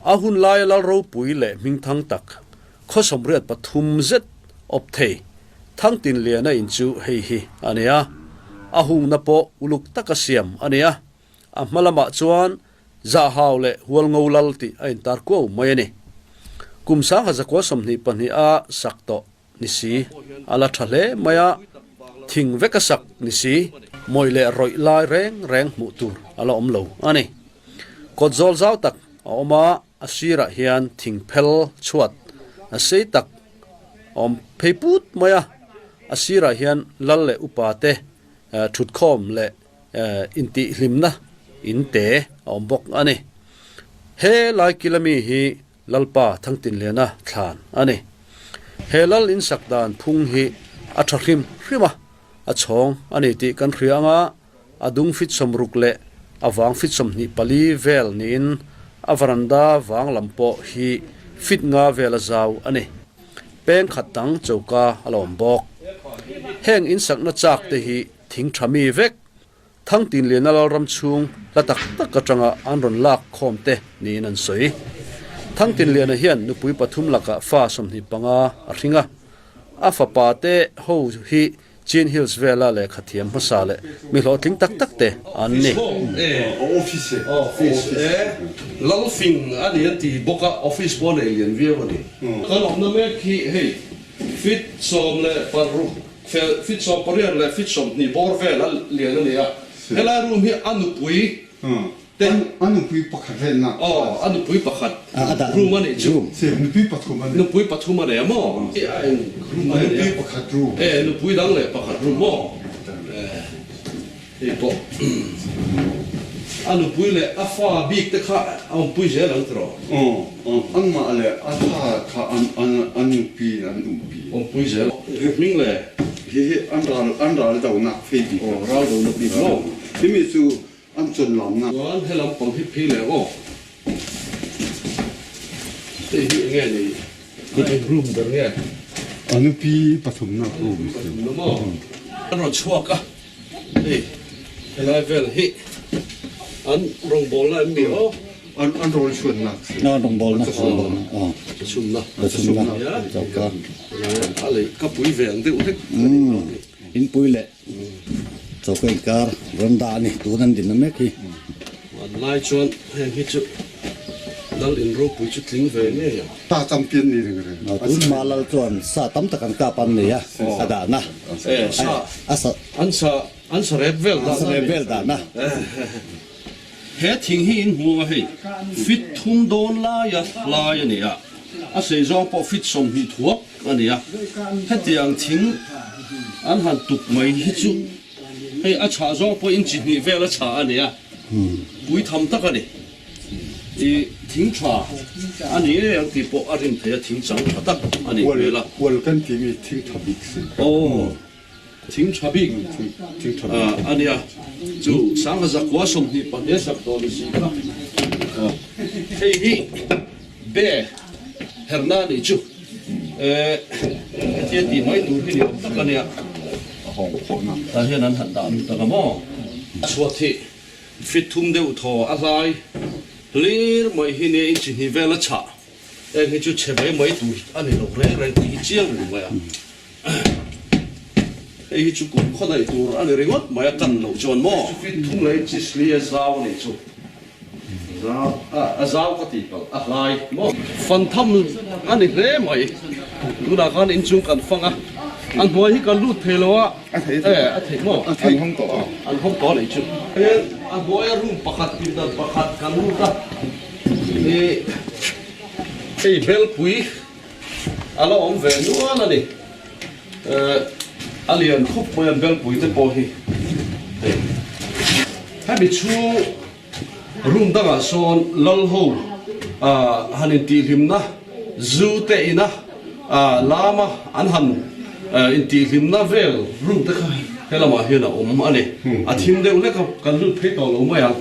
A hun laia lal ropui leh hmingthang tak, khaw 83 zet awp thei Thangtinliana in chu hei hi a ni a. A hungna pawh uluk taka siam a ni a. A hma lamah chuan Zahau leh Hualngo lal tih a intar kuau mai a ni. Kum 1922 a sak tawh ni si, a la tha hle mai a, thing vek a sak ni si, mawih leh rawih lai reng reng hmuh tur a la awm lo a ni. Kawt zawl zau tak a awm a, a sirah hian thing phel chhuat a sei tak a awm phei put mai a, a sirah hian lal leh upa te thutkhawm leh intihhlimna in te a awm bawk a ni. He laikila mi hi Lalpa Thangtinliana thlan a ni. He lal insak dan phung hi a tha hrim hrim a, a chhawng a ni tih kan hria anga a dung fit 60 leh a vang fit 24 vel niin a varanda vang lam pawh hi fit nga vel a zau a ni. Peng khat dang choka a la awm bawk. Heng insakna chak te hi thing tha mi vek Thangtinliana lalram chhung hla tak tak atanga an rawn lak khawm te niin an sawi. Thangtinliana hian nupui pathum lakah fa 25 a hring a, a fapa te ho hi Chin Hills vela lehkha thiam hmasa leh mi hlawhtling tak tak te an ni. Office e Lalfing a ni an ti bawk a, office pawh a nei lian viau a ni. Kan awmna mek hi hei fit 16. Fel fit 18 leh fit 20 bawr vel a lian a ni a, helai room hi a nupui te. A nupui pakhat vel na. Aw, a nupui pakhat room a nih chu. Nupui pathum a nei. Nupui pathum a nei a maw? A eng room a nei a? Nupui pakhat room. E, nupui dang leh pakhat room maw? E, hei pawh a nupui leh a fa bik te kha a awmpui zel ang tiraw? Aw, anmah leh a fa kha an nupui in an umpi. Awmpui zel. Hming le. Hi hi an ral an ral do nak phei bik. Aw, ral do na bik maw? Himi chu an chawn lam na. Chuan he lampang hi phei leh aw. Hei hi enge ni? Hi eng room ber nge? A nupui pathum nak room. Pathum na maw? An rawn chhuak a. Hei helai vel hi an rawngbawlna em ni aw? An an rawl chhuanna. An rawngbawlna. Aw. Chhunna. Chhunna. Choka. A lei ka pui ve ang deuh hlek. In pui leh choka inkar rawn dah a ni tun an dinna mek hi. An lai chuan heng hi chu Lal in ropui chu tling ve ngei ang. Sa champion ni reng reng. Tun hma Lal chuan sa tam tak an kap an nei a, a dahna. E, sa. A sa. An sa, an sa rep vel dahna. An sa rep vel dahna. He thing hi in hmu a hei, fit thum dawn laia hlai a ni a, a sei zawng pawh fit 20 thuak a ni a. Hetiang thing an han tuk mai hi chu hei a chhah zawng pawh inchi hnih vel a chhah a ni a, pui tham tak a ni. I thing tha a ni ngei ang tih pawh a rin theih a, thing chang tha tak a nih hmel a. Hual kan timi thing tha bik si. Aw, thing tha bik a nia. Chu 1922 sak tawh ni si kha. Hei hi be herna a nih chu. Hetia tih mai tur hi ni awm tak a nia. Tah hian an han dah lut tak a maw? Chhuat hi Fit thum deuh thaw a hlai hlir mai hi nia inchi hnih vel a chhah eng hi chu chhe mai mai tur a ni lo reng reng tih hi chiang reng mai a. Hei hi chu kum khaw daih tur a ni ringawt mai a kan loh chuan maw. Fit thum leh inchi sli a zau a nih chu zau a zau ka tih palh a hlai maw. Fan tham a ni hle mai tunah khan inchung kan fang a a hnuai hi kan lut thei lo a. A thei thei. A thei maw? A thei. An hawng tawh a. An hawng tawh a nih chu. Hian a hnuaia room pakhat pindan pakhat kan lut a. Ih hei belpui a la awm ve nual a ni. Eh a lian khup mai an belpui te pawh hi. Hei hemi chhung room dangah sawn lal ho ah han intihhlimna zu te ina ah lama an han intihhlimna vel room te kha helamah hian a awm a ni. A thim deuh hlek a kan lut phei tawh lo mai ang.